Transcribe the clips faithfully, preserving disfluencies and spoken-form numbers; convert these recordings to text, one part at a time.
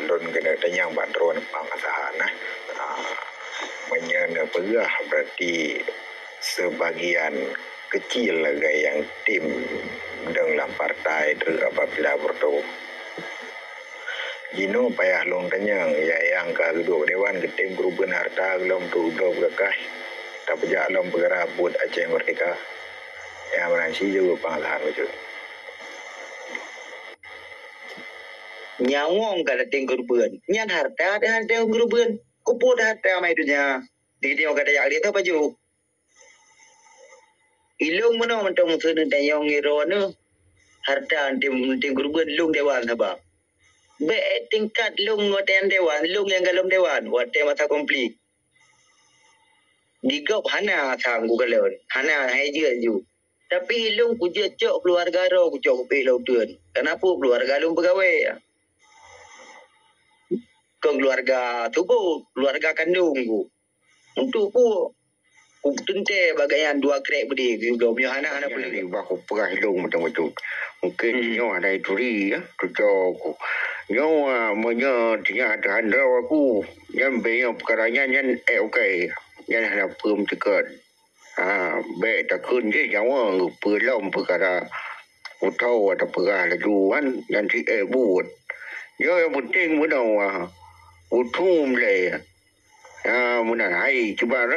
Lôn keuneuk tanyong bak droeneuh pang saha na. Ah, meunyoe neupeugah, berarti sebagian kecil lagèe nyang tem dong lam partai treuk apabila beureutoh. Jinoe payah lôn tanyong, ya nyang ka geuduek dewan geutem keureubeuen harta gohlom tu udoe beukakaih, tapeujak lom peukara buet Aceh Merdeka. Ya meunan si jaweueb pang saha bacut. Nyawöng ka dateng keureubeuen. Nyan harta teuh hana dateng keureubeuen. Keupeue harta amai donya? Di geutanyoe ka tajak lé teuh baju. Ilông meunoe mantong seuneuk tanyong ngiroe neuh. Harta teuh, teuh keureubeuen lông dewan saba. Bèk tingkat lông watèe dewan, lông nyang galom dewan, watèe masa konflik. Di gob hana sang kukalon, hana hai jeuet ju. Tapi ilông kujeuet cok keuluwarga droe kucok keu pih lom teun. Keunapeue keuluwarga lôn peugawée? Kon keuluwarga tuboh, keuluwarga kandông ku. Untuk peue? Kuteuntèe bak gobnyan dua krek beudé keu gob nyoe hana, hana peuleueh. Bah kupeugah ilông mantong bacut. Mungken nyoe hana ituri, ya, tuco ku. Nyoe, ah, meunyoe tinyak teuhan droe aku, nyan bèk nyoe peukara nyan, nyan ék ukai. Nyan hana peue meuteukot. Ha, bèk takheun jih nyawa geupeu lom peukara putho atau peugah laju kan, nyan si ék buet. Nyoe nyang peunteng meunoe, ah, uthum lé. Ha, meunan hai kibar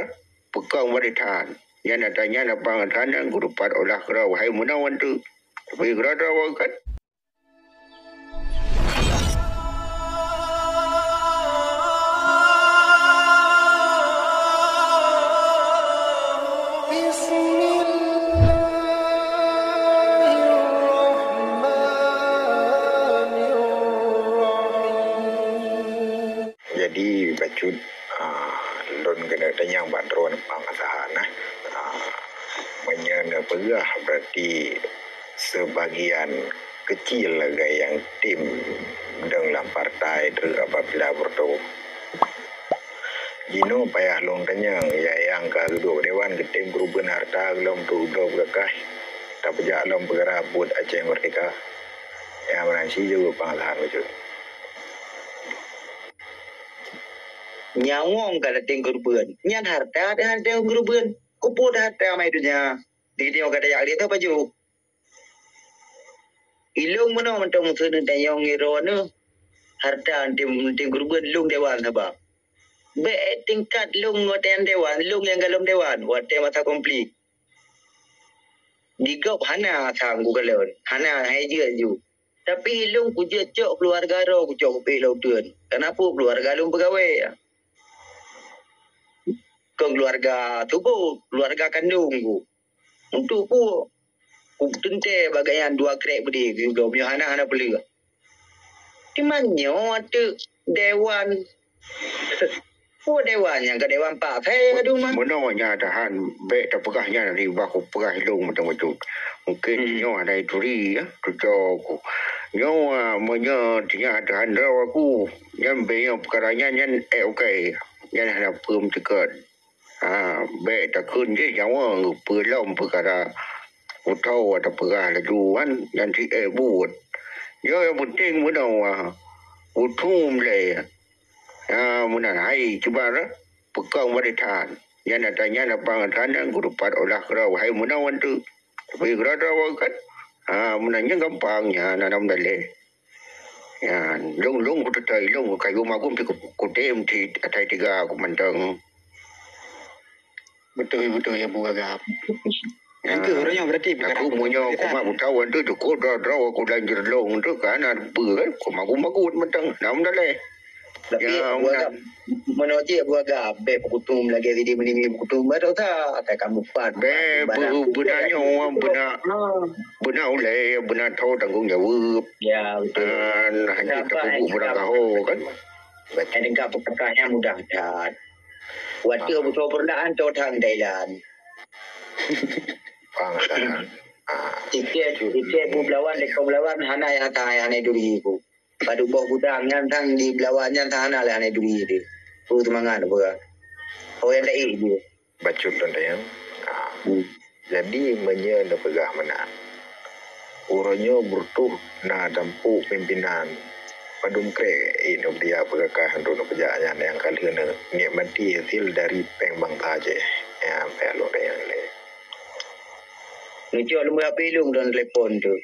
peukong bak that. Nyan ata nyan apang that nyan geurupat olah keudroe hai meunoe antu. Tapi keudroe-droe kan. Bismillahirrahmanirrahim. Jadi, bacut, ah, lôn keuneuk tanyong bak droeneuh pang saha na. Ah, meunyoe neupeugah, berarti sebagian kecil lagèe nyang tem dong lam partai treuk apabila beureutoh. Jinoe payah lôn tanyong, ya nyang ka geuduek dewan geutem keureubeuen harta gohlom tu udoe beukakaih, tapeujak lom peukara buet Aceh Merdeka. Ya meunan si jaweueb pang saha bacut. Nyawöng ka dateng keureubeuen. Nyan harta teuh hana dateng keureubeuen. Keupeue harta amai donya? Di geutanyoe ka tajak lé teuh baju. Ilông meunoe mantong seuneuk tanyong ngiroe neuh. Harta teuh, teuh keureubeuen lông dewan saba. Bèk tingkat lông watèe dewan, lông nyang galom dewan, watèe masa konflik. Di gob hana sang kukalon, hana hai jeuet ju. Tapi ilông kujeuet cok keuluwarga droe kucok keu pih lom teun. Keunapeue keuluwarga lôn peugawée? Kon keuluwarga tuboh, keuluwarga kandông ku. Untuk peue? Kuteuntèe bak gobnyan dua krek beudé keu gob nyoe hana, hana peuleueh. Teuma nyoe ateueh dewan. Peue dewan nyang ka dewan pakai aduh mah. Meunoe nyan tahan, bèk tapeugah nyan di bah kupeugah ilông mantong bacut. Mungken nyoe hana ituri, ya, tuco ku. Nyoe, ah, meunyoe tinyak teuhan droe aku, nyan bèk nyoe peukara nyan, nyan ék ukai. Nyan hana peue meuteukot. Ha, bèk takheun jih nyawa geupeu lom peukara putho atau peugah laju kan, nyan si ék buet. Nyoe nyang peunteng meunoe, ah, uthum lé. Ha, meunan hai kibar peukong bak that. Nyan ata nyan apang that nyan geurupat olah keudroe hai meunoe antu. Tapi keudroe-droe kan. Ha, meunan nyan gampang nyan, hana meudaléh. Nyan, lông-lông kuteutoi, lông kayue magum ti ku-, kutem ti atai tiga ku mantong. Beutôi, beutôi, ya, Bu Gagap. Nyang keuh uroe nyoe berarti aku meunyoe kumat butau tu cukup droe-droe aku dan jerlong tu kan, ada peue kan, ku magum-magum mantong. Hana meudaléh. Tapi ya, Bu Gagap, meunoe cit Bu Gagap, bèk peukutum lagèe sideh meuninggi peukutum baru sa, akai kamoe pat. Bèk, beuna nyoe, beuna, beuna ulèe, beuna tho tanggong jaweueb. Ya, betul. Ah, hana tapeubuet beurangkaho ho kan. Batul. Nyang tingkat peukakaih nyan mudah that. Watèe beusoe peureundahan cok thang Thailand. Pang kan. Ah. Tiket, tiket bu belawan, dekong belawan, hana nyang hana, hana duri ku. Padub boh gudang nyan thang di belawan nyan thang hana lé hana duri deh. Peue seumangat peue. Oh, nyang da'i deh. Bacut lôn tanyong. Ah. Hmm. Jadi, meunyoe neupeugah meunan, uroe nyoe beureutoh na tampok pimpinan Mandum krek, eh, neubri peugah untuk neupeujak nyan nyang ka lheueh neunikmati hasil dari péng bansa jih. Ya, payah lôn tanyong lé. Neucok lôn HP lôn dan telepon tu.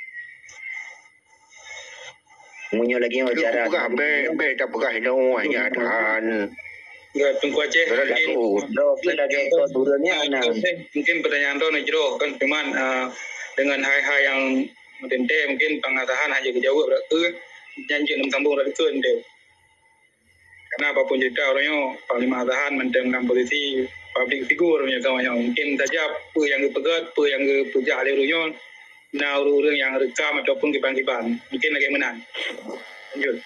Meunyoe lagèe nyoe cara peugah, bèk, bèk tapeugah inoe, ya, Tuhan. Ya, Teungku Aceh, mungkin, mungkin pertanyaan droeneuh jroh kan, cuman, eh, dengan hai-hai nyang meuteuntèe, mungkin Pang Atahan hana geujaweueb, brat keu nyan jeuet lôn sambông brat keu nyan. Karena apapun cerita uroe nyoe, Panglima Atahan mantong lam posisi public figure uroe nyoe, sama nyoe. Mungkin saja peue nyang geupeugah, peue nyang geupeujak lé uroe nyoe, na ureueng-ureueng nyang rekam ataupun kiban-kiban. Mungkin lagèe meunan. Lanjut.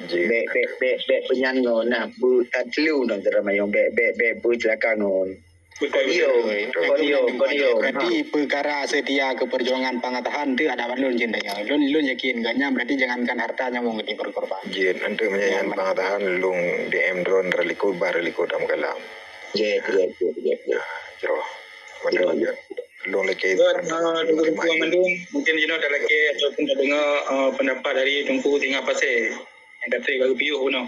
Bèk, bèk, bèk, bèk peunyan ngon nah, bu tatlu nang teuramai nyoe, bèk, bèk, bèk, bu celaka ngon. Kon yo, kon yo, kon yo. Berarti peukara seutia keu peujuangan Pang Atahan tu ada lôn jeuet nyoe. Lôn, lôn yakin gobnyan berarti jangankan harta nyang meuti berkorban. Jeuet, untuk meunyoe nyan Pang Atahan lôn DM droeneuh reulikot bah reulikot dalam kalam. Jeuet, jeuet, jeuet, jeuet, jeuet. Jroh. Jroh, jroh. Lôn lakèe. Jeuet, eh, Teungku mandum, mungkin jinoe talakèe ataupun tadeungoe, eh, pendapat dari Teungku Singa Pasè nyang ka trép ka geupiôh bunoe.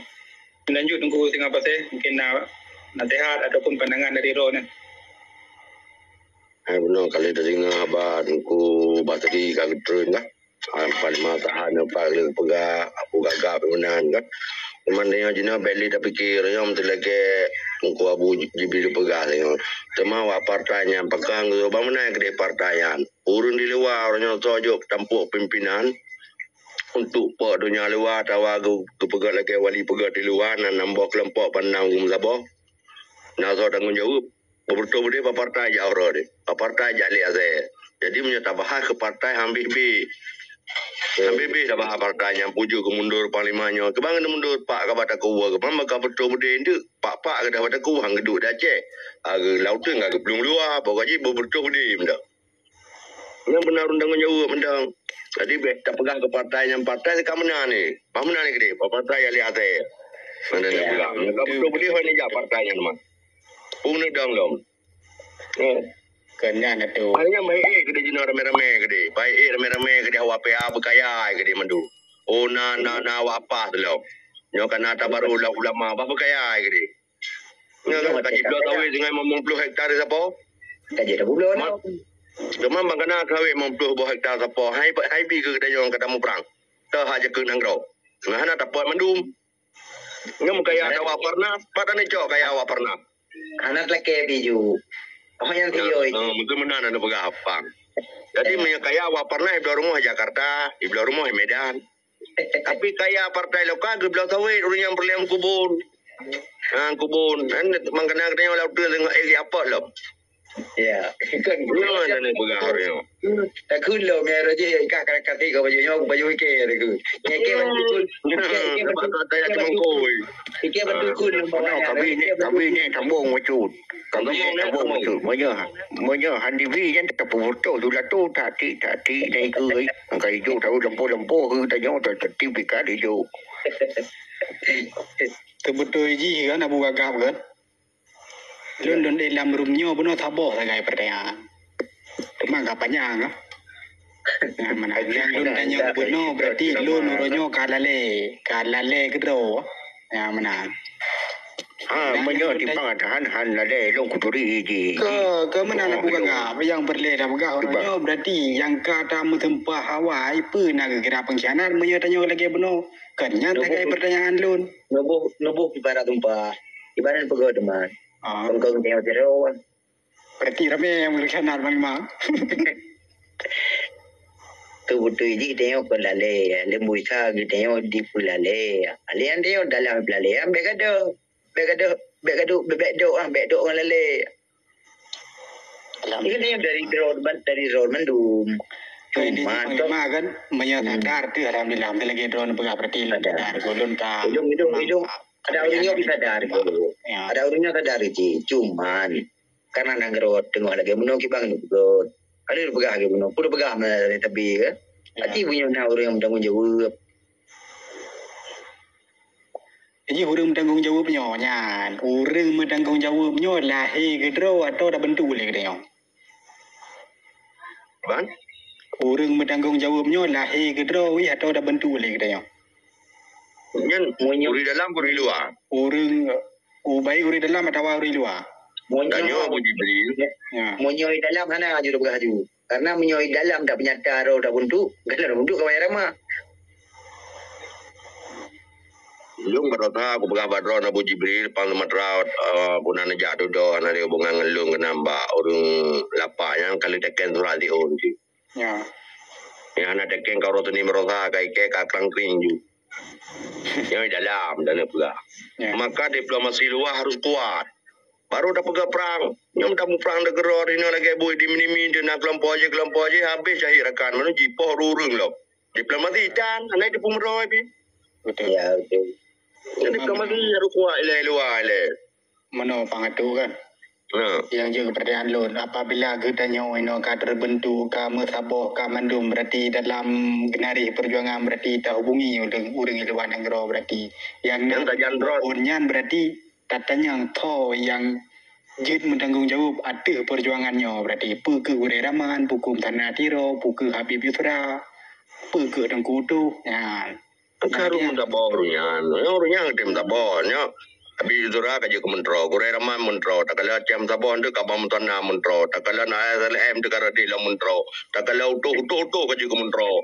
Lanjut Teungku Singa Pasè, mungkin na nasehat ataupun pandangan dari droeneuh. Hai bunoe ka lheueh tadeungoe haba Teungku Batri ka geutreun kah. Hana pat mata hana pat lé peugah, Abu gagap meunan kan. Cuman tanyoe jinoe bèk lé tapike, tanyoe meuteulakèe Teungku Abu Jibril peugah tanyoe. Teuma wak partai nyan pakon geuba meunan keudeh partai nyan. Ureueng di luwa uroe nyoe soe jok tampok pimpinan untuk pok donya luwa atawa geu-, geupeugah lagèe wali peugah di luwa, na nam boh keulompok ban nam geumeusaboh. Na soe tanggong jaweueb. Beutôi beudeh bak partai jak uroe deh. Bak partai jak lé asèe. Jadi meunyoe tabahas keu partai han bih-bih. Han bih-bih tabahas partai nyang pujôh keu mundur panglima nyoe. Keuban keuneuk mundur pak ka bak takue, keuban bak ka beutôi beudeh enteuk. Pak-pak geudah bak takue han geuduek di Aceh. Ageu lauteun ka geuplueng luwa, pokok jih beutôi beudeh meudah. Nyan beuna ureueng tanggong jaweueb mantong. Jadi bèk tapeugah keu partai nyan, partai ka meunan nyoe. Bah meunan nyoe keudeh, partai nyang lé asèe. Meunan nyoe peugah. Nyoe ka beutôi beudeh hôi neujak partai nyan teuma. Peue neudong lom. Oh. Keu nyan atu. Hai nyan baik ék keudeh jinoe ramè-ramè keudeh. Baik ék ramè-ramè keudeh awak P A beukaya keudeh mandum. Oh na, na, na awak PAS lom. Nyoe ka na ata barô ulama bah beukaya keudeh. Nyoe kan, ka jibloe sawét singoh limong ploh hektar di sapo? Ka jibloe. Ma-, teuma ban kana sawét limong ploh boh hektar sapo, hai, hai bi keu geutanyoe ka tamuprang. Teuh hak jakeuet nanggroe. Ngon hana tapot mandum. Nyoe meukaya dawa Parnas, pat tani cok kaya awak Parnas. Hana teulakèe bi ju. Oh, nyang tiyo itu. Mungkin meunan anda peugah apang. Jadi, meunyoe kaya awak Parnas, ibloe rumoh Jakarta, ibloe rumoh Medan. Tapi kaya partai lokal geubloe sawét ureueng nyang peureulèe meukubon. Ha, kubon. Kan mangkana geutanyoe lam uteuen deungon ék apot lom. Ya. Kan. Nyoe na neupeugah ureueng nyoe. Takheun lom ya roh jih ka ka ka ka baju nyoe baju ike takheun. Ya ke bantu kun. Ike bantu kun. Ike bantu kun. Kami ni kami ni tambong bacut. Kami ni tambong bacut. Banyak. Meunyoe han dibi nyan tapeubutoh tu lah tu, taktik-taktik na ikeue, eh. Angka ijo tahu lempo-lempo keu tanyoe, ta-, sertifikat ijo. Teubeutôi jih kan Abu Gagap kan? Lôn, lôn di lam room nyoe bunoe saboh sagai pertanyaan. Teuma ka panyang kan? Nah, meunan. Nyang lôn tanyong bunoe berarti lôn uroe nyoe ka lalè, ka lalè keudroe. Ya, meunan. Ha, meunyoe di pang tahan han ladai lôn kuturi ji. Ke, ke meunan Abu Gagap, nyang peureulèe tapeugah uroe nyoe berarti nyang ka tameutumpah awai peue na geukira pengkhianat meunyoe tanyoe lagèe bunoe. Kan nyan sagai pertanyaan lôn. Neuboh, neuboh ibarat tumpah. Ibarat peugah teuma. Ah. Kong-kong tengok jero. Berarti ramè nyang meureuncana Panglima. Teubeutôi jih tanyoe kon lalè, leumboi sa geutanyoe dipeulalè. Alian tanyoe dalam peulalè, bèk gadoh, bèk gadoh, bèk gadoh, bèk, bèk dok ah, bèk dok ngon lalè. Ini tanyoe dari droe, dari droe mandum. Hai, di Panglima kan, meunyoe sadar tu, alhamdulillah, lagèe droe peugah berarti sadar. Ulôn ka. Idong, idong, idong. Ada ureueng nyoe sadar. Ya. Ada ureueng nyoe sadar jih. Cuman, Karena nanggroe teungoh lagèe meunoe kiban keuneuk peugot. Ka lheueh peugah lagèe meunoe, peue peugah meunan tabi ke? Ya. Aci bunoe na ureueng meutanggong jaweueb. Jadi ureueng meutanggong jaweueb nyoe nyan, ureueng meutanggong jaweueb nyoe lahé keudroe atawa tabentuk lé geutanyoe? Ban? Ureueng meutanggong jaweueb nyoe lahé keudroe wih atawa tabentuk lé geutanyoe? Nyan ureueng dalam, ureueng luwa. Ureueng, u-, baik ureueng dalam atawa ureueng luwa? Tanyoe Abu Jibril. Ya. Meunyoe dalam hana aju peugah aju. Karena meunyoe dalam tak peunyata roh tak buntuk, kalau tak buntuk ka bayar ramah. Lôn barosa kupeugah bak droe Abu Jibril, pang Sumatera, eh, puna neujak dudoe, hana ada hubungan ngon lôn keunan bak ureueng lapak nyan ka lheueh teken surat siôn cit. Ya. Nyang hana teken ka uroe Senin barosa ka ikei ka krang-kring ju. Nyoe dalam dan peugah. Ya. Maka diplomasi luwa harus kuat. Baru tapeugah prang. Nyoe tamuprang di keudroe inoe lagèe buet di mini-mini, di na kelompok jih, kelompok jih habéh jahé rakan. Meunan jipoh ureueng lom. Diplomasi tan, hana jipeumeuroi pih. Betul. Ya, betul. Diplomasi harus kuat ilèe luwa ilèe. Meunoe Pangatu kan? Ha. Nyang jeuet keupeurtanyaan lôn, apabila geutanyoe inoe ka teureubeuntôk, ka meusaboh, ka mandum, berarti dalam geunaréh peujuangan, berarti tahubungi ureueng, ureueng luwa nanggroe, berarti nyang na tajan droe. Nyan berarti tatanyong tho nyang jeuet meutanggong jaweueb ateueh peujuangan nyoe, berarti peu kheueh gurèe Raman, peu kheueh Meusanna Tiro, peu kheueh Habib Yusra, peu kheueh Teungku Utoh. Nyan. Ka harôh meusaboh ureueng nyan. Nyoe ureueng nyan ka meusaboh. Nyoe Habib Yusra ka jeuet keu meuntroe, gurèe Raman meuntroe, takalon Aceh meusaboh nyan ka ba Meusanna meuntroe, takalon S L M nyan ka rot lom meuntroe, takalon Utoh, Utoh, Utoh ka jeuet keu meuntroe.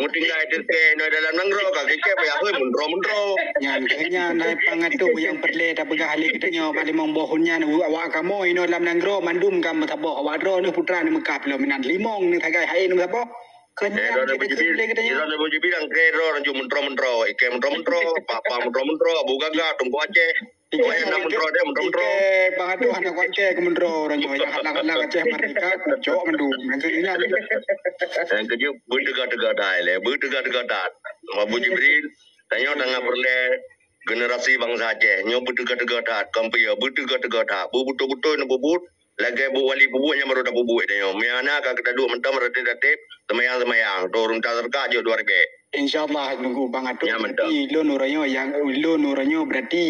Meutinggai Turki nyoe dalam nanggroe ka kikée payah hôi meuntroe-meuntroe. Nyan keuh nyan hai Pangatu nyang peureulèe tapeugah lé geutanyoe bak limong boh thôn nyan, awak kamoe inoe lam nanggroe mandum ka meusaboh, awak droeneuh putra neuh meukab lom meunan limong neuh sagai hai neuh meusaboh. Keu nyan jeuet keu lé geutanyoe. Droeneuh Abu Jibril, droeneuh Abu Jibril nyang keu droeneuh ju meuntroe-meuntroe, ikée meuntroe-meuntroe, papa meuntroe-meuntroe, Abu Gaga, Teungku Aceh. Ikée, oh, nyang na meuntroe deh, meuntroe-meuntroe. Ikée Pangatu hana kuat kée keu meuntroe droeneuh nyang halang-halang Aceh Merdeka, kucok mandum. Nyan keuh nyan. Nyang keujeuet beuteuga-teuga that lé, beuteuga-teuga that. Abu Jibril, tanyoe tanggap peureulèe generasi bansa Aceh nyoe beuteuga-teuga that, kon peue, beuteuga-teuga that, beubeutôi-beutôi neupeubuet, lagèe buet wali peubuet nyang barô tapeubuet tanyoe. Meunyo hana ka taduek mantong meuratéb-ratéb, seumayang-seumayang, troh ureueng taseudeukah jok dua ribèe. Insya Allah, nunggu Bang Ateuh. Ya, betul. Berarti lôn uroe nyoe nyang, lôn uroe nyoe berarti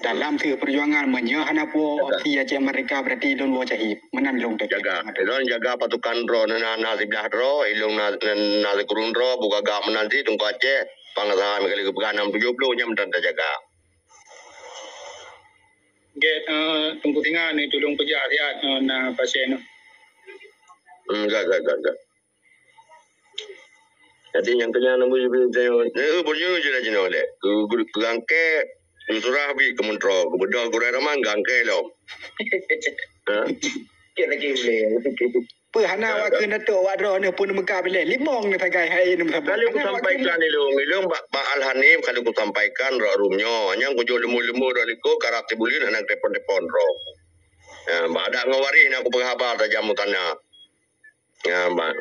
dalam seuh peujuangan, meunyo hana po opsi Aceh Merdeka, berarti lôn woe syahid. Meunan lôn teuka. Jaga. Lôn jaga pasukan droe, na, na siblah droe, ilôn na, na, na sikureueng droe, buka gak meunan cit, Teungku Aceh, Pangasa, meugali geupeugah enam tujuh puluh, nyan meunan tajaga. Gét, eh, Teungku Singa ni tulông peujak siat, eh, na pasien tu. Hmm, gak, gak, gak, gak. Jadi nyang keunan nyoe, eh, beujeuet je lah jinoe lé. Keu, keu, keu gangkée, keu surah bi keu meuntroe, keu beudôh gurée Raman gangkée lom. Ha? Sikit lagi boleh. Peue hana awak kheun datuk awak droeneuh pun meukab ilée. Limong neuh sagai hai neuh saboh. Kalau kusampaikan ilông, ilông bak, bak Al Hanif, kalau kusampaikan rot rumoh nyoe, nyang kujok leumo-leumo rot likot karab sibuleuen hana telepon-telepon droe. Ya, bak adat ngon waréh na kupeugah haba tajam u tanah. Ya, bak.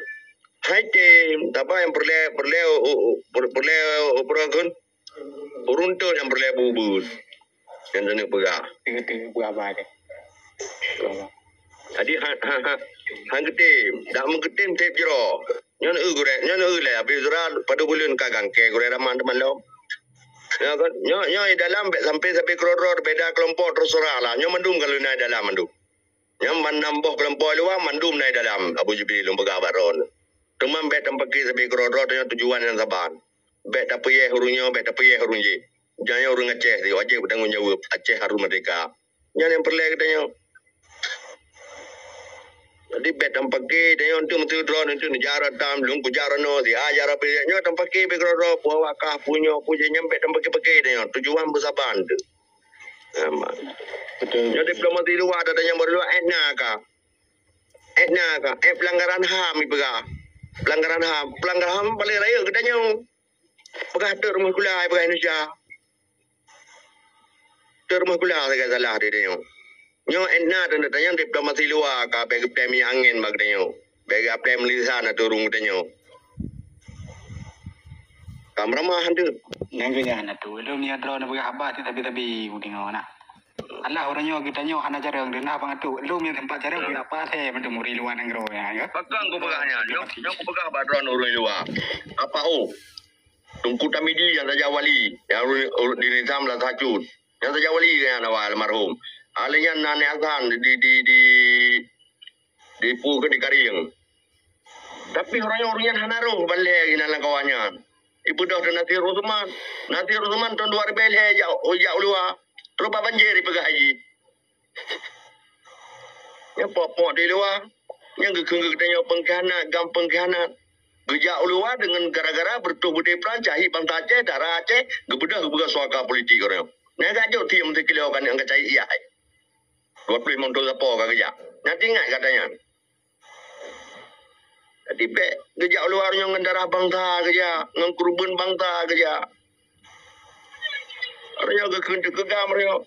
Hai tem, saba nyang peureulée, peureulée, u, u, peureulée, u, peureulée kheun? Ureueng teuh nyang peureulée bubeuet. Nyang keuneuk peugah. Keuneuk peugah ba deh. Jadi, ha, ha, ha, han geutem. Dak meugeutem teb jroh. Nyoe eu gurée, nyoe eu lé. Habéh Zura padub buleuen ka gangkée gurée Raman teuma lom. Nyoe kan, nyoe, nyoe i dalam bèk sampai sabe keudroe-droe beda keulompok terserah lah. Nyoe mandum ka lôn na i dalam mandum. Nyang ban nam boh keulompok luwa mandum na i dalam Abu Jibril lôn peugah bak droeneuh. Teuma bèk tampaki sabe keudroe-droe tanyoe tujuan nyang saban. Bèk tapeuyeh ureueng nyoe, bèk tapeuyeh ureueng jéh. Tanyoe ureueng Aceh wajéb tanggong jaweueb, Aceh harus merdeka. Nyan nyang peureulée geutanyoe. Jadi bèk tampaki tanyoe untuk meuteudroe untuk neujak rot tam lôn kujak rot noe si aja rapi nyoe tampaki bèk keudroe-droe peue awak kah peue nyoe peue jéh nyan bèk tampaki-paki tanyoe tujuan beusaban teuh. Betul. Nyoe diplomasi luwa ata nyang beureulua éh na ka. Éh na ka, éh pelanggaran ham ipeugah. Pelanggaran ham, pelanggaran ham paléng rayeuk geutanyoe. Peugah teuk rumoh sikula, peugah Indonesia. Teuk rumoh sikula sagai salah di tanyoe. Nyoe éh na teuntang tanyoe diplomasi luwa ka bèk geuplè minyeuk angén bak geutanyoe. Bèk geuplè meulisan ateueh ureueng geutanyoe. Ka meuramah han teuk. Nyang keu nyan atu, lôn nyan droeneuh peugah haba teuh sabe-sabe kudeungoe na. Alah uroe nyoe geutanyoe hana carông deuh na Bang Atu. Lôn nyang teumpat carông keu apa asai mandum ureueng luwa nanggroe nyan, ya. Pakon kupeugah nyan, nyoe, nyoe kupeugah bak droeneuh ureueng luwa. Apa oh? Teungku Tamidi nyang saja wali, nyang ureueng, ureueng di Nizam lam Sacut. Nyang saja wali nyan awai almarhum. Alèh nyan na Nek Hasan di, di, di, di Pu keu di Karieng. Tapi ureueng nyan, ureueng nyan hana roh ban lhèe inan lam kawan nyan. Dipeudôh teuh Nasir Usman. Nasir Usman tahun dua ribu lhèe jak, jak u luwa. Terus bak banjir dipeugah jih. Nyan pok-pok di luwa. Nyan geukheun geutanyoe pengkhianat, GAM pengkhianat. Geujak u luwa deungon gara-gara beureutoh beudé prang, cahit bansa Aceh, darah Aceh, geubeudôh geupeugah suaka politik ureueng. Nyan ka jok tim sikilo ka nyan ka cahit ié. Dua ploh limong thôn sapo ka geujak. Nyan teuingat gata nyan. Jadi bèk geujak u luwa nyoe ngon darah bansa geujak, ngon keureubeuen bansa geujak. Ureueng nyoe geukheun teuh keu GAM ureueng nyoe.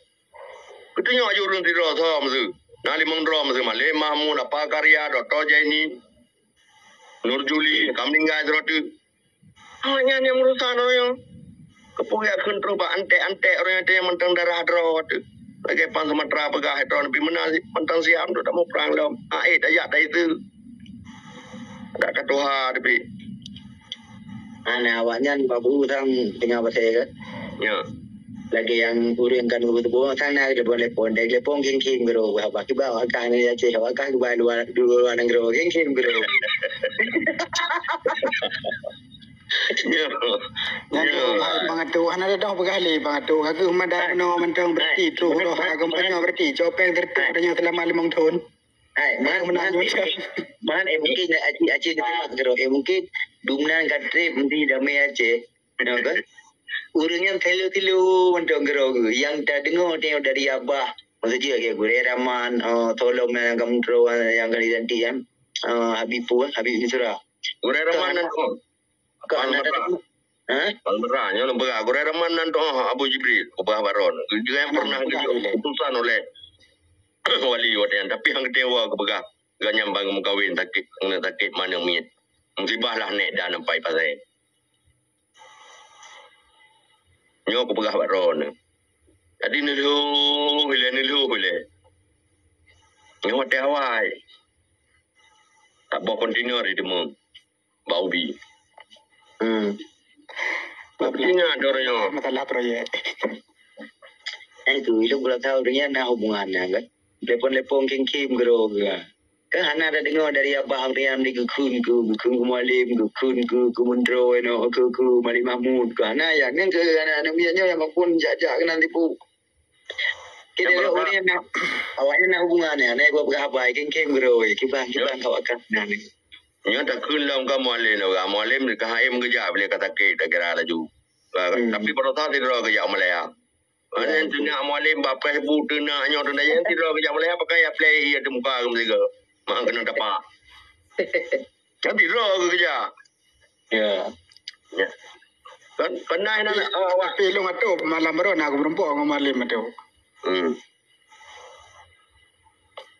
Geutanyoe aju ureueng sidroe soe meusu. Na limong droe meusu, Malém Mahmud, Apa Karya, Doktor Zaini, Nur Juli, ka meuninggai sidroe teuk. Awaknyan nyang urusan ureueng nyoe. Keupeue geukheun troh bak anték-anték ureueng nyoe teuh nyang mantong darah droe teuh. Lagèe Pan Sumatra peugah, droe neubi meunan mantong siap untuk tamuprang lom. Aét tajak dai teuh. Dak ka tuha tapi. Ana awaknyan babu sang teungoh pasai kan? Ya. Lagèe nyang ureueng kan ureueng tuboh sang na telepon-telepon, telepon khem-khem keudroe, bah, bah, kiban awak kah nyan di Aceh, awak kah kiban luwa, luwa nanggroe, khem-khem keudroe. Ya. Nyan tu, ya. Bang Atuk, hana teudoh peugah lé, Bang Atuk. Ka keuh mada bunoe mantong berarti, troh roh agam panyöt berarti. Copeng tertuk tanyoe selama limong thon. Hai, man, man, man, eh, mungkin Aceh, Aceh teupeugah keudroe. Eh, mungkin dumnan ka trép meusti damé Aceh. Nyoe kan? Ureueng nyang silo-silo mantong keudroe. Nyang tadeungoe tanyoe dari Abah. Maksud jih lagèe Gurèe Rahman, eh, Tolom nyang ka meudroe, nyang ka diganti kan. Eh, Habib Pu, Habib Misra. Gurèe Rahman nan tu. Ka Bang aneuk Mera. Hah? Bang Mera, nyoe lôn peugah. Gurèe Rahman nan tu, oh, Abu Jibril, peugah baron. Geupeugah nyang pernah geujok keputusan oleh wali watèe nyan. Tapi han geutem wa geupeugah, gobnyan ban geumeukawen sakét, sakét ma aneuk miet. Musibah lah nèk dan ampai pasai. Nyoe kupeugah bak droeneuh. Jadi neulheueh ilèe, neulheueh ilèe. Nyoe watèe awai. Saboh kontainer jiteumé bak ubi. Hmm. Bak peutinggai droeneuh. Masalah proyek. Eh, tu, ilôn kurang tahu dengan na hubungan nyan kan. Telepon-telepon khem-khem keudroe. Kan hana tadeungoe dari abah Rian di geukheun keu, geukheun keu Mualem, geukheun keu, keu Meundroe, inoe keu, keu Malik Mahmud. Keu hana, ya, nyan keu aneuk-aneuk miet nyoe nyang phôn jak-jak keunan tipu. Kita lihat orang yang nak, awaknya nak hubungan ya, nak buat berapa, khem-khem keudroe, kiban, kiban kawak kan. Nah, ni. Nyoe takheun lom ka Mualem, orang Mualem ka haim geujak bila ka sakét, tak kira laju. Hmm. Tapi pada saat sidroe geujak Malaya. Nyan teunak Mualem bak Facebook teunak nyoe teunak nyan sidroe geujak Malaya pakai apply iya teuh muka keu meusigoe. Mak keuneuk tapa. Nyan sidroe geujak. Ya. Ya. Kan, kan na, na, awak. Tapi lôn atoe malam baroe na aku meureumpok ngon Mualem atoe. Hmm.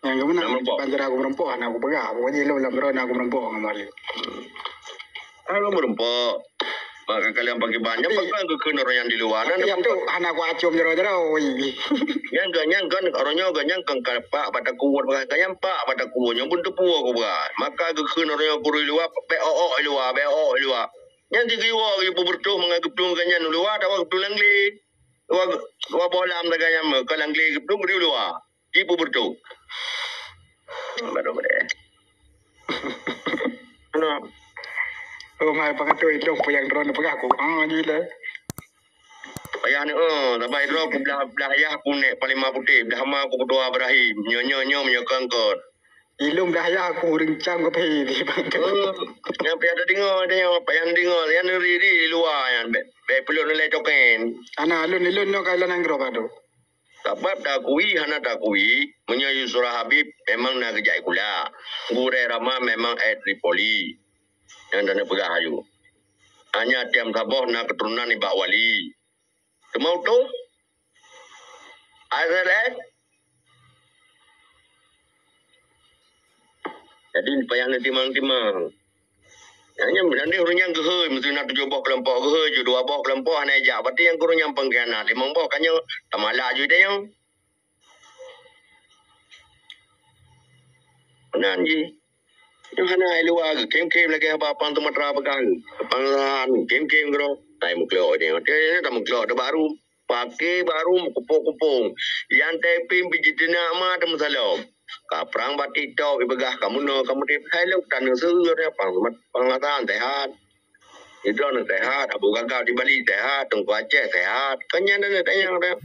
Nyang geumeunang Lam Rempok. Panjara aku meureumpok, hana aku peugah. Pokoknya ilôn lam droe na aku meureumpok ngon Mualem. Ah, lôn meureumpok. Maka kalian pakai banyak, tapi, pegang ke kena orang yang di luar. Tapi nyan tu hana aku acum jaroe-jaroe, oi. Nyang kan, nyang kan, orang nyoe kan, nyang kan, kan pak bak takue, kan nyang pak bak takue, nyang pun teupeue aku peugah. Maka geukheun orang nyoe kurui luwa, bèk ok-ok luwa, bèk ok-ok luwa. Nyang tiga iwa ibu bertuh mengaku tu kan nyang luwa, tawa tu langli. Luwa, luwa bolam dengan nyang me, kan langli tu beri luwa. Ibu bertuh. Baru boleh. Nah. Oh, mai pengatur itu pun yang drone pegang aku. Ah, gila. Payah ni, oh, sabai droe ku blah, blah ayah ku nèk Panglima Putéh, blah ma ku Ketua Ibrahim. Nyo, nyo, nyo, meunyo kongkon. Ilôn blah ayah ku rencang ke pi di bang. Oh, nyang payah deungoe, payah deungoe. Yang ri, ri, di luar yang bèk, bèk peluk nilai coken. Ana lôn, ilôn no ka lôn nanggroe padu. Sabab takui hana takui, meunyoe Yusra Habib memang na geujak sikula. Gurèe Rama memang eh Tripoli. Nyang taneuk peugah aju. Hanya tiam saboh na keuturonan nibak wali. Teuma utoh? A S L S? Jadi, payah neutimang-timang. Nyan, nyan, nyan ureueng nyang geuhôi, meusti na tujoh boh keulompok geuhôi, ju dua boh keulompok hana ijak. Berarti nyang ureueng nyang pengkhianat, limong boh ka nyoe, tamala ju tanyoe. Meunan jih. Nyoe hana ai luwa geuh, khem-khem lagèe haba pang Sumatra peugah geuh. Pang lahan, khem-khem keudroe. Tai meuklok nyoe. Dia, dia dah meuklok, dah baru. Paké baru meukupông-kupông. Nyang tai pih biji teunak ma teumeusalom. Ka prang bak TikTok, ipeugah kamoe nyoe, kamoe di hai lôn, tanyoe seueur, pang, pang lahan sehat. Di droeneuh sehat, Abu Gagap di Bali sehat, Teungku Aceh sehat. Kan nyan droeneuh tanyong dah.